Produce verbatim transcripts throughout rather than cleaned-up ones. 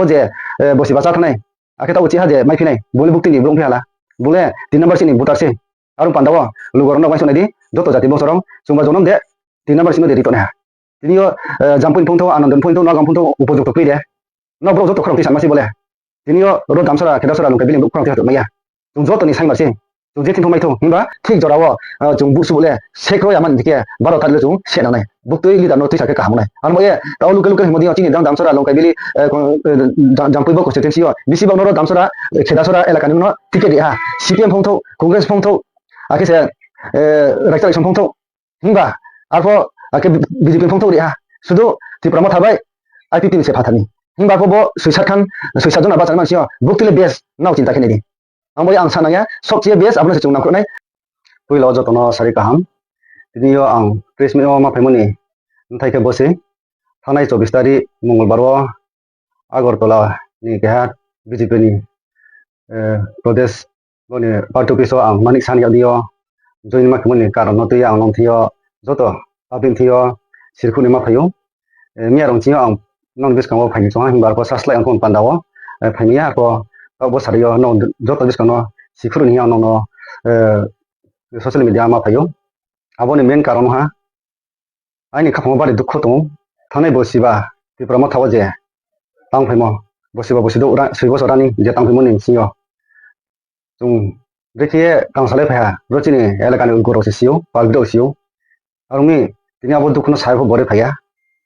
je, eh, bosi bacha thanai, akhe taoh uchih ha je maiphi nai, bung le buktui ni brouh ongphi hala, bung le tin number seat ni voter se. Aro panda wo lugo rao no uaingsouh nai di, joto jati bongso rao, chungba jonom de, tin number seat no de ri tongnaiha. Tini yo, eh, Jampui ni phungthou, Anando ni phungthou, Noagang phungthou, upojukto kroi de. Nrao brouh joto khorang tui sanma se bo le. Tini yo ro Damsara, Khedasara, Longkaibili brouh khorang tui ha tongmai ya. Chung joto ni saingmar se. Chung je thing thou mai thou, himba thik jora wo, ah, chung busuh le, se kro ya man khe, baro tarik le chung se nang nai. Buktui leader no tuisa khe kaham nai. Ano bo ye, tao local local himo di yo, chini dang Damsara, Longkaibili, eh, kon-, eh, Jam-, Jampui bo constituency yo, bisi bang no ro Damsara, eh, Khedasara elaka ni no ticket ri ha. C P M phungthou, Congress phungthou, akhe se, eh, Raikta Election phungthou. Himba, arpho, akhe B J P phungthou ri ha. Sudu Tipra Motha bai I P P T ni se phathar ni. Himba arpho bo soisat khan, soisat jona bachar man sing yo, buktui le best, nrao chinta khe nai di. Ang bo ye ang sa nang ya, sobcheye best, abo no se chung nangkhruh nai. Poila wo joto no sari kaham. Tini yo ang press meet wo ma phaimo ni bthai khe bo se. Thanngnai chobbish tarik Mongolbar wo Agartala ni keha B J P ni, eh, Pradesh bo ni party office wo ang manik sani yag di yo join ma khemo ni karon no tui ye ang nong thing yo joto public thing yo sirkhruh ni ma phai ou. Eh, miya rong ching yo ang nong buskang wo phai ni chong ha, himba arpho saslái ang khon panda wo, eh, phai ni ya arpho taoh bo sari yo nong joto buskang no sirkhruh ni hing ye ang nong no, eh, social media ma phai ou. Abo ni main karon ha, aini khaphang wo bari dukho tong ou. Thanngnai bo siba Tipra Motha wo je tang phaimo, bo siba bo sidu ra-, soi bosor rani je tang phaimo ni sing yo. Chung brekhe ye kangsalai phai ha, ro chini elaka ni lukurao se si ou, public rao si ou. Aro mi tini abo dukho no sai pho bore phai ya.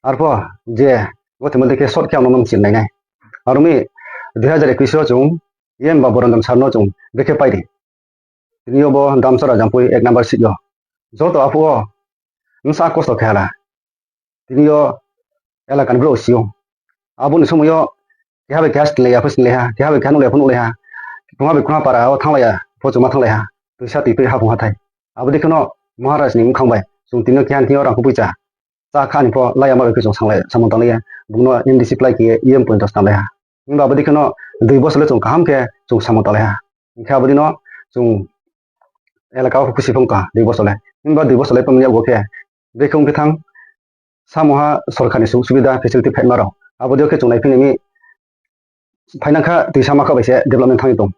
Arpho je gothe mo dekhe short khe ang no mchir nai nai. Aro mi dui hazar ekush wo chung E M Babu Ranjan sir no chung brekhe pai ri. Tini yo bo Damsara Jampui ek number seat yo. Joto aphuh wo bsa kosto khe hala. Tini yo elaka ni brouh si ou. Abo ni somoi yo keha bai keha sinlai ya pho sinlai ha, keha bai keha nuhlai ya pho nuhlai ha. Krungha bai krungha para wo thannglai ya pho chungma thannglai ha. Tuisa tuiphi haphung hathai. Abo dei khe no Maharaj ni bkhang bai chung tini yo keha ni thing yo rang khupoicha chá kha ni pho lai ya ma bai khe chung sanglai samung tanglai ya. Bung no M D C plái khe ye E M point snamlai ha. Himba abo dei khe no dui bosor le chung kaham khe chung samung tanglai ha. Hing khe abo dei no chung elaka wo khusi phung ka dui bosor le. Himba dui bosor le pamni yag wo khe brekhe ong khe thanng, samung ha sorkar ni sujug subida facility phaima rao. Abo dei khe chung naiphi nai mi phainang kha tuisa ma kha bai se development thanng ye tong.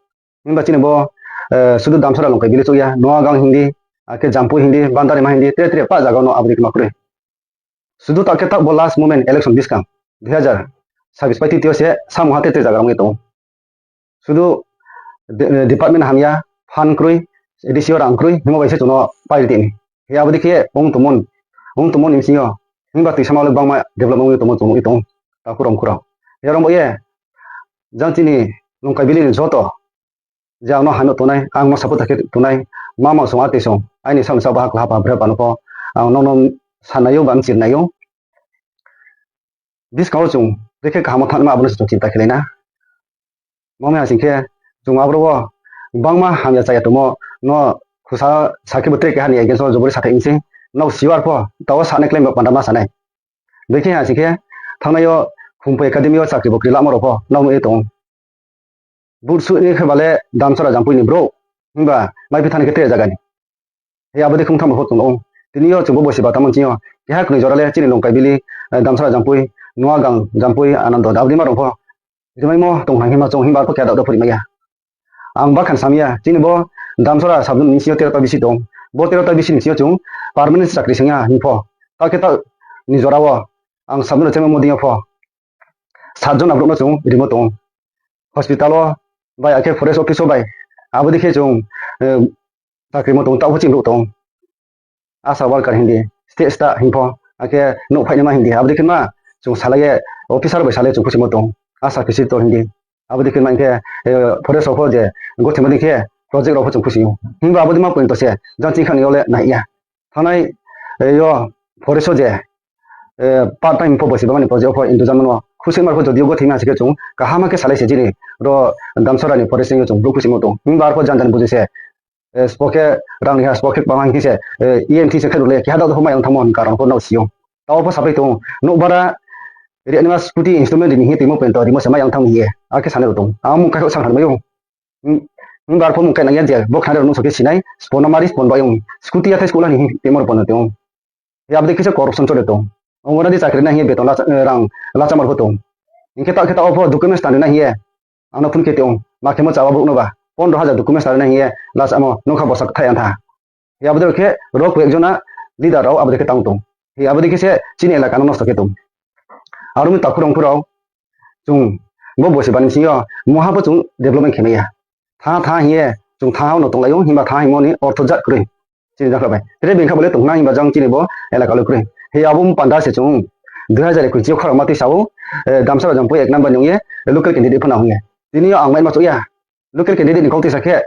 Himba chini bo, eh, sudu Damsara Longkai village chouh ya, Noagang hing di, akhe Jampui hing di, Bandarima hing di, tre tre pah zaga no abo dei khe ma kroi. Sudu taoh khe taoh bo last moment election buskang, dui hazar sabbish pai titi yo se samung ha tre tre zaga rao ong ye tong ou. Sudu de-, department hamya, fund kroi, A D C yo rang kroi, hingmo bai se chung no pai ri tini. He abo dei khe ong tongmo, ong tongmo ni bsing yo, himba tuisa ma le gbangma development ong ye tongmo chung nuh ye tong ou, takhu rao mkhu rao. He rao bo ye, jang chini Longkai valley ni joto, je ang no hano tongnai, ang no support khe tongnai, mama song, ati song, aini samung sa baha kla hapa bre pa no pho, ang nrao no sanai ou, ba mchirnai ou. Buskang wo chung brekhe kaham wo thanngma abo no se chung chinta khelai na. Mami ha sing khe, chung aboro wo gbangma hamya chaya tongmo no khusa sa khe bo tre keha ni against wo jobori sathai mi se, nrao si yo arpho, taoh wo sanai klái ba panda ma sanai. Brekhe ha sing khe, thanngnai yo Khumphoi Academy yo chakri bo kri lamo rao pho nrao nuh ye tong ou. Vote suh ni khe ba le Damsara Jampui ni brouh, himba maiphi thanng ni khe tre zaga ni. He abo dei khe ong thanng bo pho tong ou. Tini yo chung bo bosi bata mon ching yo, keha knoi jora le chini Longkai valley, eh, Damsara Jampui, Noagang Jampui, Anando, abo dei ma rao pho rimaimo tong hang hima chung himba arpho keha daoh daoh pho rimai ya. Ang bakhan sam ya, chini bo Damsara sub zone ni sing yo tero ta bisi tong. Bo tero ta bisi ni sing yo chung permanent chakri sing ya hing pho. Taoh khe taoh ni jora wo ang sub zone chairman mo dei yo pho sat jon brouh no chung rimo tong ou. Hospital wo bai, akhe forest office wo bai. Abo dei khe chung, eh, chakri mo tong, taoh pho chini brouh tong. ASHA worker hing di, state staff hing pho, akhe nouh phainaima hing di, abo dei khe ma chung salai ye, officer bai salai ye chung khusi mo tong, ASHA visitor hing di. Abo dei khe ma hing khe, eh, forest rao pho je, gothimo dei khe, project rao pho chung khusi ou. Himba abo dei ma point se, jang chini kha ni yo le nai ya. Thanngnai, eh, yo forest wo je, eh, part time pho bosi bamani project wo pho Hindu Dharma no khusi mar pho jodi yo gothima se khe chung kaham khe salai se chini ro Damsara ni forest yo chung brouh khusi mo tong. Himba arpho jan jan buji se, eh, spo khe rang ni ha, spo khe bang hing se, eh, E M T se khe rule keha daoh daoh pho mai ang thanngmo hing karon pho nrao si ou. Taoh pho sapai tong, nouh bara ri anima scooty installment ri ni hing ye toimo point rimo se mai ang thanng hing ye, akhe sanai rao tong. Ang mung kaikhouh sang thanng mai ou. Himba arpho mung kainang ya je, bo khnari rao nung so khe sinai, spo no mari, spo no bai ong, scooty yathai school ni hing ye toimo rao pho no tong ou. He abo dei khe se corruption chole tong. Anganwadi chakri nai hing ye beton lacha-, eh, rang lachamar pho tong. Hing khe taoh khe taoh wo pho documents tang ri nai hing ye, ang no phone khe tong, ma khemo chawa brouh no ba, pondro hajar documents tang ri nai hing ye, last amo nung kha bosa kthaih ang tha. Hi abo dei khe ro koyek jona leader rao abo dei khe tang tong. Hi abo dei khe se chini elaka no nosto khe tong. Aro mi takhu rao mkhu rao, chung bo bosi bani sing yo, moha pho chung development khe mai ya. Tha tha hing ye, chung tha ha no tonglai ou, himba tha hingmo ni ortho jat kroi. Chini jang kha bai. Tre bini kha bo le tong khna himba jang chini bo elaka le kroi. Hi abo panda se chung dui hazar ekush yo khorang ma tui sa ou, Damsara Jampui ek number ni ong ye, local candidate pho nang hing ye. Tini yo ang mai ma chouh ya. Local candidate ni kau tisa khe,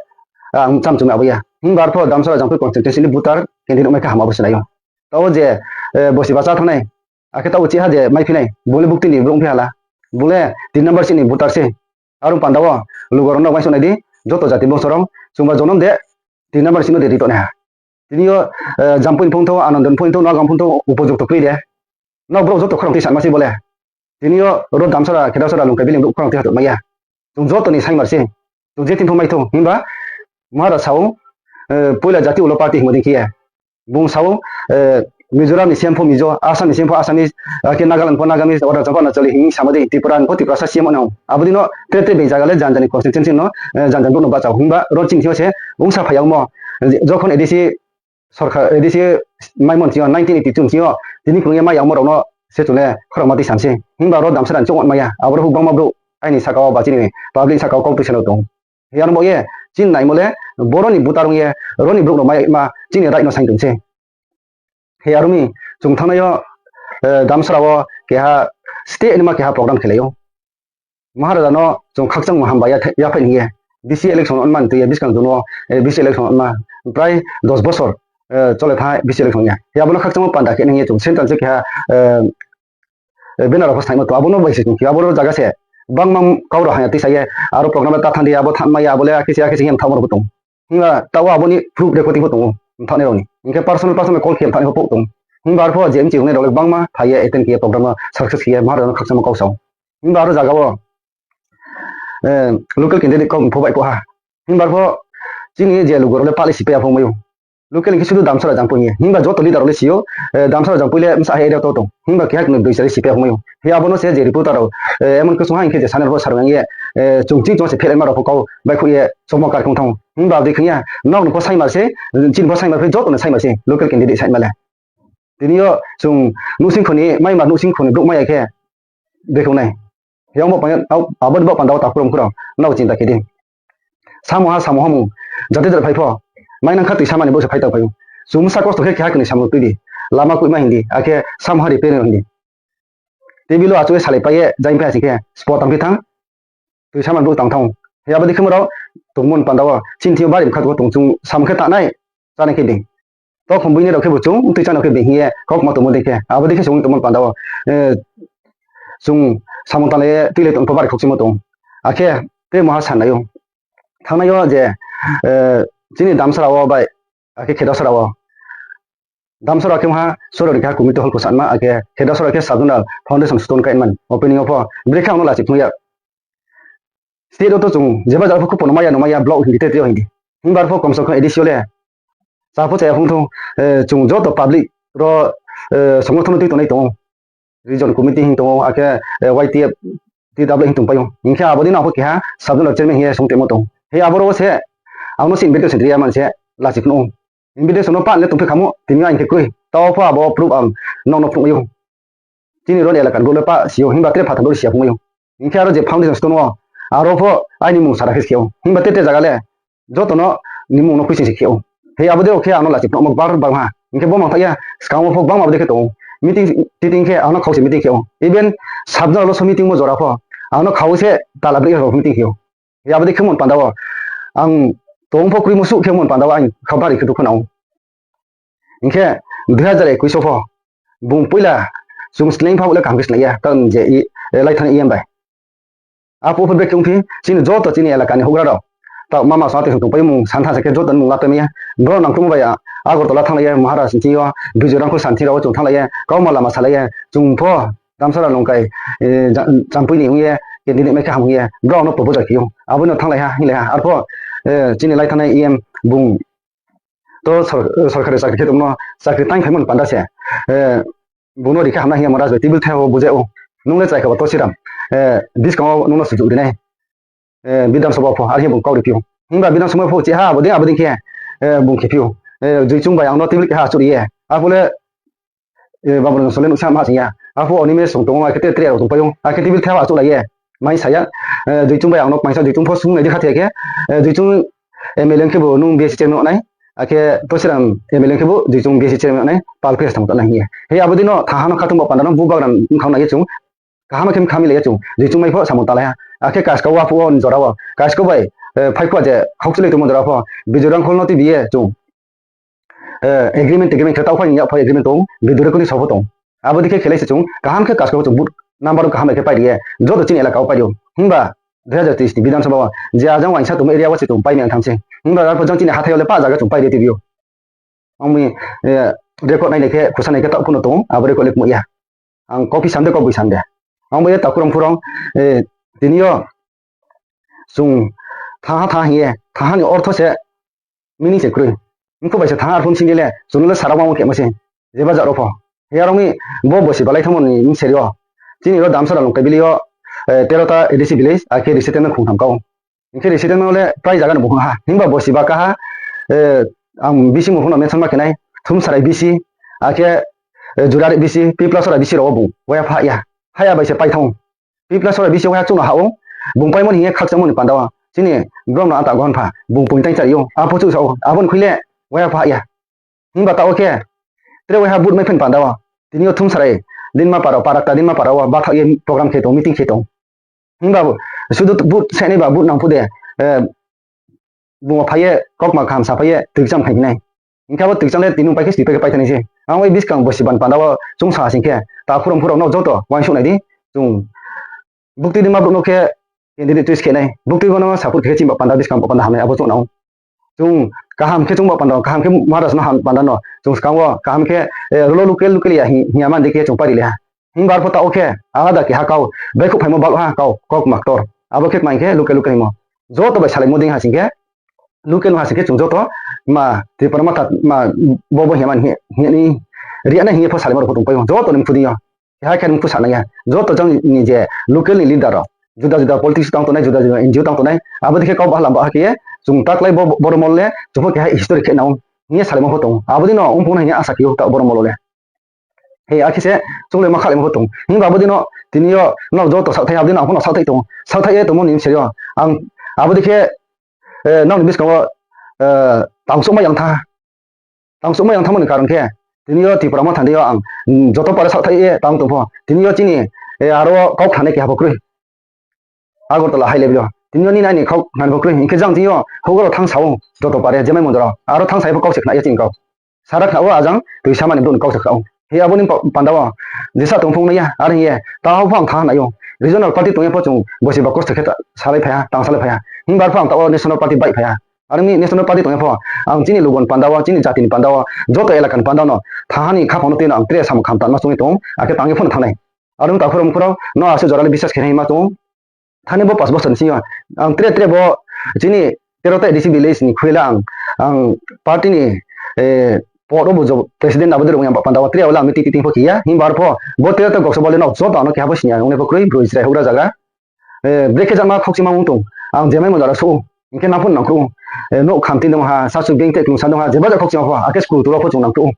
ang cham chum abo ya. Himba arpho Damsara Jampui constituency ni voter candidate mai kha ham abo se nai ou. Taoh je, bosi basa thanngnai, akhe taoh chiha je maiphi nai, bung le bukti ni brouh phi hala. Bung le tin number seat ni voter se. Aro panda wo, lugo rao no uaingsouh nai di, joto jati bongso rao, chungba jonom de, tin number seat no de ri tong nai ha. Tini yo, Jampui ni phung thou, Ananda ni phung thou, Nagaon phung thou, upojukto kroi de. Nrao brouh joto khorang tui sanma se bo le. Tini yo ro Damsara, Khedasara, Longkai, Biling brouh khorang tui ha tong mai ya. Chung joto ni saingmar se. Chung je tin pho mai thou, himba Maharaj sa ou, poila jati ulo party hingmo dei khe ye. Bung sa ou, Mizoram ni C M pho Mizo, Assam ni C M pho Assamese, akhe Nagaland pho Nagamese, Arunachal pho Arunachali hing samo dei, Tripura ni pho Tiprasa C M no. Abo dei no tre tre bini zaga le janja ni constituency no, janja brouh no bahcha ou. Himba ro chini thing yo se ongsa phai yagmo, jokhon A D C sorkar, A D C maimo ni sing yo, nineteen eighty two ni sing yo, tini krung ye mai yagmo rao no se chung le khorang ma tui sam se. Himba ro Damsara ni chouh mai ya, abo rao pho gbangma brouh aini saka wo ba chini public saka wo kau tui sa no tong. Hi ano bo ye, chini naimo le, boro ni voter ong ye, ro ni brouh no mai ma, chini right no saing tong se. Hi aro mi, chung thanngnai yo, Damsara wo keha state ni ma keha program khelai ou. Maharaja no chung khakchangmo hambai ya, yaphai ni hing ye, VC election no man tui ye, buskang jun wo, VC election no ma, prai dos bosor chole thanng VC election ya. Hi abo no khakchangmo panda khe ni hing ye chung central se keha, banner rao pho snaimo tong, abo no bai se chung khe, abo no zaga se, bangma kau rao haya tisa ye, aro program le ta thanng di, abo thanng mai ya, abo le akhe se akhe se hing ye mthaohmo rao pho tong. Himba taoh wo abo ni proof recording pho tong ou, mthaohnai rao ni. Hing khe personal personal call khe mthaohnai pho phuh tong. Himba arpho je mchi tongnai rao le gbangma phai ye attend khe ye program no success khe ye Maharaja no khakchangmo kau sa ou. Himba aro zaga wo local candidate kau pho baihkhouh ha. Himba arpho chini je lugo rao le pah le sipai ya pho mai ou. Local hing khe sudu Damsara Jampui hing ye. Himba joto leader rao le si ou, Damsara Jampui le bsa hai area to tong. Himba keha knoi dui sa le sipai ya pho mai ou. Hi abo no se je reporter rao, emon khe sung ha hing khe je channel pho sarung ye, chung ching chung se phehlaima rao pho kau baihkhouh ye chomo kar khong thanng ou. Himba abo dei khe ya, nrao no pho saingmar se, chini pho saingmar phi, joto no saingmar se, local candidate saingma le. Tini yo chung nuhsingkho ni, maimar nuhsingkho ni brouh mai ya khe, dei khong nai. Hi ang bo panda, abo ni bo panda wo takhu rao mkhu rao, nrao chinta khe di. Samoha, samoha mung, jati jat phai pho, mainang kha tuisama ni bo se phai tang phai ou. Chung bsa kosto khe keha knoi samung tui di, lama koihma hing di, akhe samoha repair hing di. Table wo achouh ye salaipai ye, jaing phai ha sing khe, spo tang phi thanng, tuisama ni brouh tang thanng ou. Hi abo dei khemo rao, tongmo ni panda wo, chini thing yo bari mkha tong, chung samung khe tangnai, chánai khe being. Tokhom buinai rao khebu chung, tui chánai khe being hing ye, kaukma tongmo dei khe. Abo dei khe chung tongmo ni panda wo, chung samung tanglai ye, tuilai tong pho bari khokchimo tong. Akhe, tre moha sanai ou. Thanngnai yo je, chini Damsara wo bai, akhe Khedasara wo. Damsara khe ha, soro ni keha community hall kho sanma, akhe Khedasara khe sub zonal foundation stone kainman, opening wo pho. Brekhe ang no lachi phnuh ya. State wo to chung jeba jat pho khupo no mai ya, no mai ya, block hing di, te te hing di. Himba arpho komse kom A D C wo le. Cha pho chaya phung thou, chung joto public rao, songothono tui tongnai tong ou. Region committee hing tong ou, akhe, Y T F, T W hing tongpai ou. Hing khe abo dei no abo keha sub zonal chairman hing ye sung tongmo tong. Hi abo rao se, ang no se invitation ri ya man se, lachi phnuh ou. Invitation no pah le tongphi khamo, tini yo ang khe kroi. Taoh pho abo proof ang nrao no phnuh mai ou. Chini ro ni elaka ni brouh le pah si ou, himba tre phathar brouh si ya phung mai ou. Hing khe aro je foundation stone wo, aro pho aini mung sara khe se khe ou. Himba te te zaga le, joto no ni mung no khuising se khe ou. Hi abo dei rao khe ang no lachi phnuhmo bar bar ha. Hing khe bo mangthaih ya, skang wo pho gbangma abo dei khe tong ou. Meeting, titing khe ang no khau se meeting khe ou. Even sub zonal wo so meeting mo jora pho, ang no khau se tala brih rao meeting khe ou. Hi abo dei khemo ni panda wo, ang tong pho kroimo suh khemo ni panda wo, ang kha bari khe dukho nang ou. Hing khe, dui hazar ekush wo pho, bung poila, chung sleing pha le kaham khe sleing ya, karon je, lai thanng E M bai. Aphuh pho brekhe ongphi, chini joto chini elaka ni houhgra rao. Taoh mama song atoi tongpai mung san thanng sa khe joto ni mung la pai mai ya. Brouh nangkhruhmo bai ya, Agartala thannglai ye, Maharaj ni thing yo, Bijoyram kho santhi rao wo chung thannglai ye, kauma lama salai ye, chung pho, Damsara Longkai, Jampui ni ong ye, candidate mai khe ham hing ye, brouh no proposal khe ou. Abo no thannglai ha, hinglai ha. Arpho, chini lai thanngnai E M bung to sorkari chakri khe tongmo, chakri tang phaimo ni panda se, bung no ri khe hamnai hing ye Maharaj bai table thai wo bujai ou. Nung le chrai khe ba Tosiram, buskang wo nung no sujuh ri nai. Bidhan Sabha pho are khe bung kau ri phi ou. Himba Bidhan Sabha pho chiha abo dei abo dei khe bung khe phi ou. Juichung bai ang no table keha achouh ri ye. Arphuh le bamrung sole nuhsa ma sing ya. Arphuh Animesh song tong ou, akhe tre tre rao tongpai ou. Akhe table thaiha achouhlai ye. Mai sa ya. Juichung bai ang no kmaingsa Juichung pho sung nai di kha the khe. Juichung M L A khebu nung B S C chairman nai. Akhe Tosiram M L A khebu Juichung B S C chairman nai. Pal khe stang ta nai hing ye. He abo dei no thaha no khatung ba panda no bubagra bkhang nai ye chung. Kaham khe khamilai ye chung. Juichung mai pho samung talai ha. Akhe Kaskau wo phuh wo jora wo. Kaskau bai phaikhuwa je khaukchulai tongmo jora pho. Bijoy Rangkhol no tuibi ye chung agreement, agreement khe taoh phai ni yak phai agreement tong, video recording sao pho tong. Abo dei khe khelai se chung kaham khe Kaskau wo chung booth number kaham bai khe pai ri ye, joto chini elaka wo pai ri ou. Himba dui hazar teis ni Bidhan Sabha wo je ajang uaingsa tongmo area wo se chung pai mai ang tham se. Himba arphuh jang chini hathái yo le pah zaga chung pai ri tuibi ou. Ang mi record nai nai khe, khusa nai khe taoh phuno tong ou, abo record le kmoi ya. Ang kauphi sam de, kauboi sam de. Ang bo ye takhu rao mkhu rao, tini yo chung thanng ha thanng ha hing ye, thanng ha ni ortho se meaning se kroi. Mkhu bai se thanng ha arphuh sing di le, chung no le sara ma khe ma se. Jeba jat rao pho. He aro mi bo bosi balai thanngmo ni bseri yo. Chini ro Damsara Longkai village yo, tero ta A D C village, akhe resettlement khongtham kau. Hing khe resettlement le prai zaga no bung ha. Himba bosi ba kaha, ang B C mung pho no mention ma khe nai. Thumsarai B C, akhe Jurari B C, Piplasora B C rao wo bung waiha pha ya. Haya bai se pai thanng ou. Piplasora B C waiha chouh no ha ou. Bung paimo ni hing ye khakchangmo ni panda wo chini brom no ata gohon pha. Bung poing tang chari ou. Apho chouh sa ou. Abo ni khui le waiha pha ya. Himba taoh wo khe tre waiha booth mai phaini panda wo. Tini yo Thumsarai, Dinmapara, Parakta Dinmapara wo bathaoh ye program khe tong, meeting khe tong. Himba sudu booth sainai ba booth nang phuh de, bung phai ye kaukma kaham saphai ye toikcham khai nai. Hing khe abo toikcham le tini pai khe sri pai khe pai thani se. Ang bai buskang bosi ban panda wo chung sa sing khe, takhu rao mkhu rao no joto uaingsouh nai di. Chung buktui di ma brouh no khe candidate choice khe nai. Buktui bo no support khe chini ba panda buskang ba panda hamnai abo chung nang ou. Chung kaham khe chung ba panda, kaham khe Maharaj no ham panda no chung skang wo kaham khe rolo local local ya hing ya man di khe chung pai ri le ha. Himba arphuh taoh wo khe alada keha kau, baihkhouh phaimo bal ha kau, kaukma ktor. Abo khe kmai khe local local hingmo. Joto bai salaimo dei ha sing khe, local no ha sing khe chung joto ma Tipra Motha ma bo bo hing ya man hing ye ni ri ya nai hing ye pho salaimo rao pho tongpai ou. Joto ni mkhu dei yo. Keha khe mkhu sa nai ya. Joto jang ni je local ni leader rao, juda juda politics tang tongnai, juda juda N G O tang tongnai, abo dei khe kau baha lam baha khe ye chung taklái bo, boro mol le chung pho keha history khe nang ou hing ye salaimo pho tong ou. Abo dei no ong phung nai hing ye asa khe ou taoh boro mol le. He akhe se chung le ma khalaimo pho tong ou. Himba abo dei no tini yo nrao joto saohthaih, abo dei no ang pho no saohthaih tong ou. Saohthaih ye tongmo ni bseri yo ang abo dei khe nrao ni buskang wo tangsuhmai yang tha. Tangsuhmai yang thanngmo ni karon khe, tini yo Tipra Motha ni yo ang joto para saohthaih ye tang tong pho, tini yo chini aro wo kau khnanai keha pho kroi. Agartala high level yo tini yo nini aini kau khnanai pho kroi. Hing khe jang tini yo houhgra rao thanngsa ou, joto para je mai mondir rao aro thanngsa ye pho kau se khna ya chini kau. Sara khna wo ajang toisa mani brouh ni kau se khna ou. He abo ni panda wo jesa tong phung nai ya, are hing ye taoh pho ang thanng nai ou. Regional party tong ye pho chung bosi ba kosto khe salai phai ha, tang salai phai ha. Himba arphuh ang taoh wo national party baih phai ha. Are mi national party tong ye pho ang chini lugo ni panda wo, chini jati ni panda wo, joto elaka ni panda no thanng ha ni khaphang no tui no ang tre samung kham tangma choung ye tong ou, akhe tang ye pho no thanng nai. Are mi takhu rao mkhu rao no asuh jora le biswas khe nai hingma choung ou. Thani bo pas bosor ni sing yo ang tre tre bo chini tero ta A D C village ni khui le ang, ang party ni pod wo bo president abo dei rao yang ba panda wo tre wo le ang meeting titing pho khe ya. Himba arphuh bo tero ta gokso bo le no joto ang no keha pho sini ya ong nai pho kroi, broi chrai houhgra zagra. Brekhe jama khaukchima ong tong. Ang je mai mondir rao souh ou. Hing khe nang pho nangkhruh ou. Nouh khamti dong ha, sasu bank tei klumsa dong ha, jeba ja khaukchima pho, akhe school tour wo pho chung nangkhruh ou.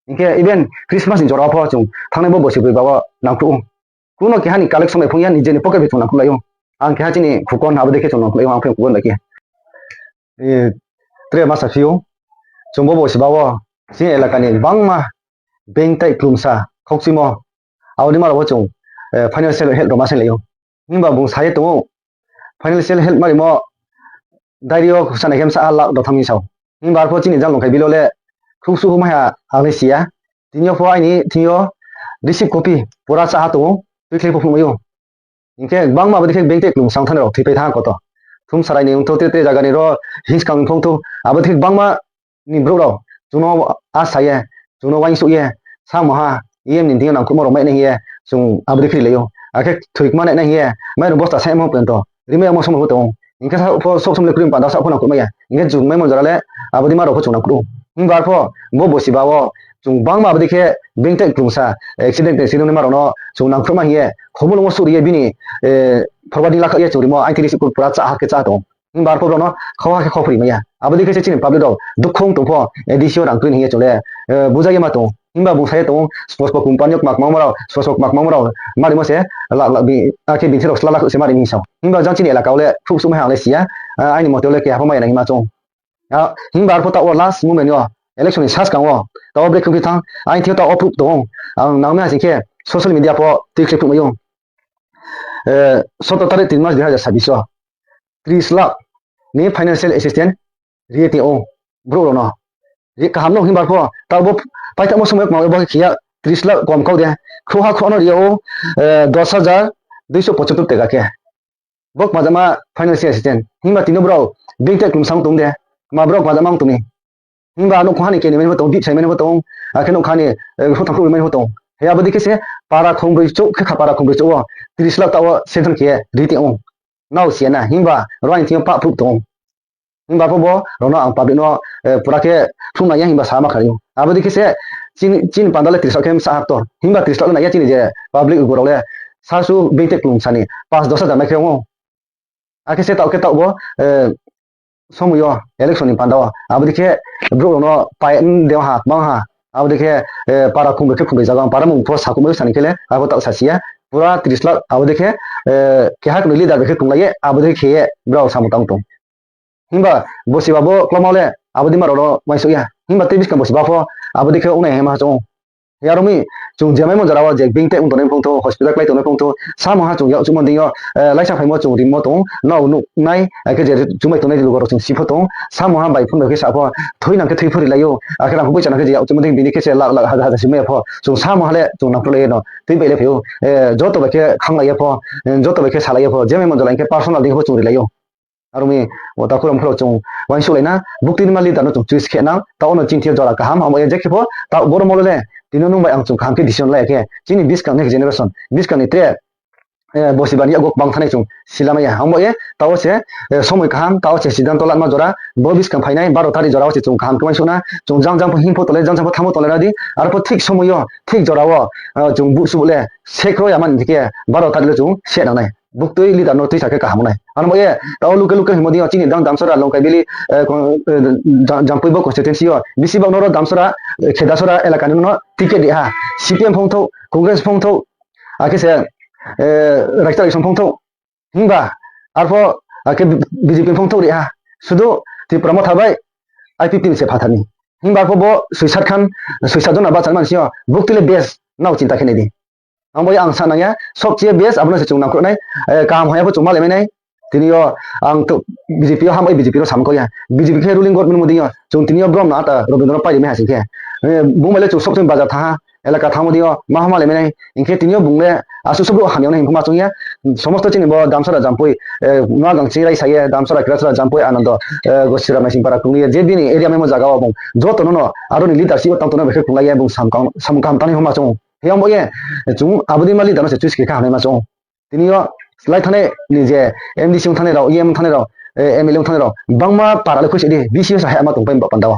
Hing khe even Christmas ni jora wo pho chung thanngnai bo bosi broi ba wo nangkhruh ou. Kuno keha ni collection bai phung ya, nije ni pocket bai chung nangkhruhlai ou. Ang keha chini khukon abo dei khe chung nangkhruhlai ou, ang phaiyong khukon bai khe. Tre ma saphi ou, chung bo bosi ba wo, chini elaka ni gbangma bank tei klumsa khaukchimo, abo dei ma rao wo chung financial help rao ma sainglai ou. Himba bung sa ye tong ou, financial help ma rimo, diary yo sanai khe bsa lakh rao thanng mi sao. Himba arphuh chini jang Longkai village wo le khruhsuh mai ha ang le si ya. Tini yo pho aini thing yo receipt copy pura cha ha tong ou, tuikhlai pho phnuhmai ou. Hing khe gbangma abo dei khe bank tei klumsa ong thani rao thoipai thanng koto. Thumsarai ni ong thou, tre tre zaga ni ro hingskang ong thou, abo dei khe gbangma ni brouh rao chung no asa ye, chung no uaingsouh ye, samo ha, E M ni deing yo nangkhruhmo rao mai nai hing ye, chung abo dei khe rilai ou. Akhe thoikma nai nai hing ye, mairung bosta saimo porjonto rimai yamo somoi pho tong ou. Hing khe saoh pho sob somoi le kroi panda saoh pho nangkhruh mai ya. Hing khe chung mai mondir rao le abo dei ma rao pho chung nangkhruh ou. Himba arphuh bo bosi ba wo chung bangma abo dei khe bengteh klumsa, accident, accident naima rao no chung nangkhruhma hing ye, khomolong wo suh ri ye bini, forwarding lakhaoh ye chung rimo, aini thing receive pura chá ha khe chá tong. Himba arphuh brao no khauha khe khau phri mai ya. Abo dei khe se chini public rao dukhu ong tong pho, A D C o rang kroi ni hing ye chung le, buja ye ma tong. Himba bung sa ye tong, spo spo company yo kma kma rao, spo spo kma kma rao, ma rimo se, lakh lakh bi, akhe bini se rao sla lakh se ma ri mi sao. Himba jang chini elaka wo le khruh suh mai ha ang le si ya, aini mote wo le keha pho mai ya nai hima chung. Himba arphuh taoh wo last moment yo, election ni saskang wo, taoh wo brekhe khe thanng, aini thing yo taoh wo proof tong ou. Ang nang mi ha sing khe, social media pho tui khle phruh mai ou. Sotor tarik tin mas dui hajar sabbish wo, tris lakh ni financial assistance ri ye tong ou, brouh rao no. Ri kaham no himba arphuh, taoh bo paithaohmo somoi yo kma bo khe ya, tris lakh kom kau de. Khruhha khruh no ri yag ou, dos hajar duiso pochottor teka khe. Bo kmajama financial assistance. Himba tini brao bengteh klumsa ong tong de, kma brao kmajama ong tong mi. Himba nouhkhong ha ni keni mai pho tong, bihsai mai pho tong, akhe nouhkhong ha ni, hutang khruh mai pho tong. He abo dei khe se para khongbroi chouh khe kha, para khongbroi chouh wo tris lakh taoh wo sanction khe ri tong ou. Nrao si ya na, himba ro aini thing yo pah proof tong ou. Himba arphuh bo rao no ang public no pura khe phruh nai ya himba sa ma kha ri ou. Abo dei khe se chini panda le tris lakh khe bsa ha ktor. Himba tris lakh le nai ya chini je public rao le sasu bengteh klumsa ni panch dos hajar mai khe ong ou. Akhe se taoh khe taoh bo somoi yo election ni panda wo. Abo dei khe brouh rao no pai de ha, kbang ha. Abo dei khe para khongbroi khe khongbroi zaga, para mung pho sakhouh mai sa ni khe le, abo taoh sasi ya. Pura tris lakh, abo dei khe keha knoi leader bai khe krunglai ye, abo dei khe ye brao samung tang tong. Himba bosiba bo klama le abo dei ma rao no uaingsouh ya. Himba tei buskang bosiba pho abo dei khe ongnai hema chung ou. Aro mi chung je maimo jora wo je bengteh ong tongnai phongthou, hospital klái tongnai phongthou, samung ha chung yakchuhmo deing yo, laisa phaimo chung rimo tong, nrao nuh nai, akhe je chumai tongnai lugo rao chung si pho tong, samung ha bai phone bai khe sa pho, thui nang khe thui pho rilai ou, akhe rang pho poicha nang khe je yakchuhmo deing bini khe se lakh lakh hajar hajar si mai ya pho, chung samung ha le chung nangkhruhlai ye no tui bai le phai ou, joto bai khe khanglai ye pho, joto bai khe salai ye pho, je maimo jora hing khe personal deing pho chung rilai ou. Aro mi, o takhu rao mkhu rao chung uaingsouhlai na, buktui nima leader no chung choice khe nang, taoh wo no chini thing yo jora kaham, abo ye je khe pho, taoh boro molo le, tini nung bai ang chung kaham khe decision lai ya khe, chini buskang next generation, buskang ni tre, bosiba ni yakgo kbang thanai chung silamai ya. Abo ye, taoh wo se, somoi kaham, taoh wo se siddhanto lanma jora, bo buskang phainai baro tarik jora wo se chung kaham khe uaingsouh na, chung jang jang pho hing pho tonglai, jang jang pho thanng pho tonglai ra di, arpho thik somoi yo, thik jora wo, chung buh suh le, sekro ya mani khe, baro tarik le chung se nang nai. Buktui leader no tuisa khe kaham nai. Ano bo ye, taoh local local hingmo deing yo chini dang Damsora, Longkaibili, Jampui bo constituency yo. Bisi bak no ro Damsora, Khedasora elaka ni no ticket ri ha. C P M phongthou, Congress phongthou, akhe se, Raikta Raisong phongthou. Himba, arpho, akhe B J P phongthou ri ha. Sudu Tipra Motha bai I P P T ni se phathar ni. Himba arpho bo soisat khan, soisat jona bahcha mani sing yo, buktui le best, nrao chinta khe nai di. Ang bo ye ang sa nang ya, sobche best abo no se chung nangkhruh nai, kaham hamya pho chung malai mai nai. Tini yo ang to B J P yo ham bai B J P no samung kau ya. B J P khe ruling government mo deing yo, chung tini yo brom no ata Robindro no pai ri mai ha sing khe. Bung bai le chung sob somoi bajar thanng ha, elaka thanngmo deing yo, ma ha malai mai nai. Hing khe tini yo bung le asuh sob brouh hamya no hing pho ma choung ya. Somosto chini bo Damsora Jampui, Noagang ching raisa ye, Damsora, Khedasora, Jampui, Anando, Gosira, Maisingpara krung ye, je bini area maimo zaga wo bung joto no no, aro ni leadership wo tang tongnai bai khe krunglai ye, bung samung kaham tangnai hing ma choung ou. Hing ang bo ye, chung abo dei ma leader no se choice khe kha hamnai ma choung ou. Tini yo, slái thanngnai ni je M D C ong thanngnai rao, E M ong thanngnai rao, M L A ong thanngnai rao, bangma para le khuisa di, B C O sa hai ma tongpai ba panda wo.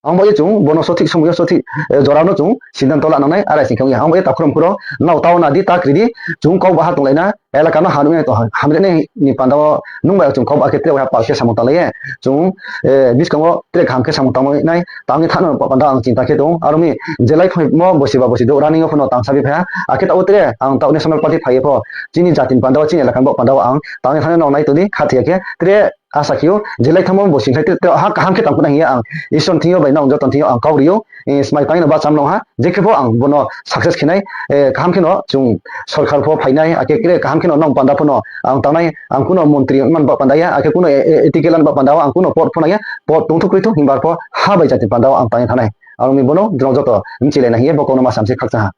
Ang bo ye chung, bo no sothik somoi yo sothik, jora no chung siddhanto la nangnai, arai sing khe ong ya. Ang bo ye takhu rao mkhu rao, nrao taoh na di, ta kri di, chung kau baha tonglai na, elaka no hamri nai ni panda wo, nung bai chung kau ba khe tre waiha pal khe samung tanglai ye, chung, buskang wo tre kaham khe samung tangmai nai, tang ye thanng no panda ang chinta khe tong ou. Aro mi, je lai phaimo bosiba bosi do, running yo pho no tangsa bi phai ha, akhe taoh wo tre, ang taoh National Party phai ye pho, chini jati ni panda wo, chini elaka ni bo panda wo ang tang ye thanng no nai tong di, khathoi ya khe, tre asa khe ou, je lai thanngmo bosi khlai tre, tre ha kaham khe tangkhruh nai hing ye ang Isor ni thing yo bai nrao joto ni thing yo ang kau ri ou, smai tang ye no bahcha mlong ha, je khe pho ang bo no success khe nai, kaham khe no chung sorkar pho phai nai, akhe tre kaham khe no nrao panda pho no ang tangnai, ang kuno montri man ba panda ya, akhe kuno A T K lan ba panda wo ang kuno pod pho nai ya, pod tongthou kroi thou, himba arpho ha bai jati panda wo ang tang ye thanng nai. Aro mi bo no nrao joto mchilai nai hing ye bo kau no ma sam se khakchang ha.